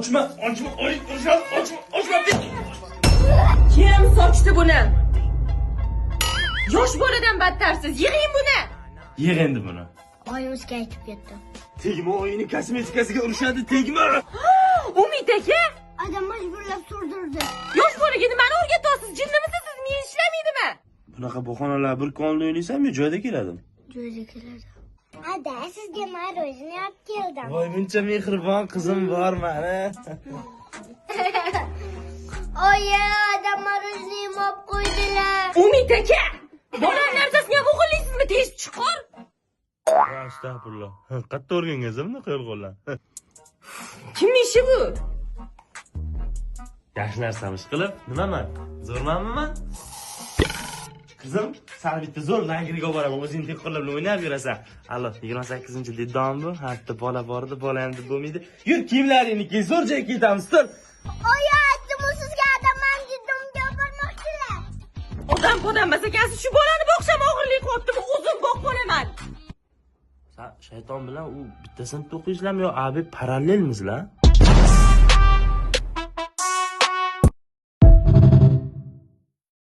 Ochma, ochma, oy, urishadi, ochma, ochma. Kim sochdi buni? Yosh boladan battarsiz. Yig'ing buni. Yig' endi buni. Oyim ishga aytib ketdi. Tegma, oyini kosmetikasiga urishadi, tegma. Umid aka, Adam majburlab surdirdi. Yosh bolaga nimani o'rgatyapsiz? Jinnimisiz siz? Miyangiz ishlamaydimi? Bunaqa bahonalar bir kun oldin o'ylaysanmi, joyda keladimi? Joyda keladi. Ada, sizga мороженое olib keldim. Voy, buncha mehribon qizim bor mani. Oyi, adam мороженое olib qo'ydilar. Umid aka, bolani narsasini ham o'g'irlaysizmi? Tez chiqar. Astag'firulloh. Qayerda o'rgangansan bunaqa yolg'onlarni? Kimning ishi bu? Yaxshi narsamiz qilib, nimaman? Zo'rmanmi man? Qizim, sani bitta zo'r lagerga olib boraman. O'zing tepqirlar bilan o'ynab yurasan. Allo, 28-детдом bu. Ha, bitta bola bor edi, bola endi bo'lmaydi. Yur, kiyimlaringni kiy, zo'r joyga ketamiz, tur. Oyi, aytdim sizga, adam mani детдом ga olib bormoqchilar. Odam podam emas ekansiz. Shu bolani boqsam og'irlik qilyaptimi? O'zim boqib olaman. San shayton bilan u bitta sinfda o'qiysizlarmi yo abi parallelmisizlar?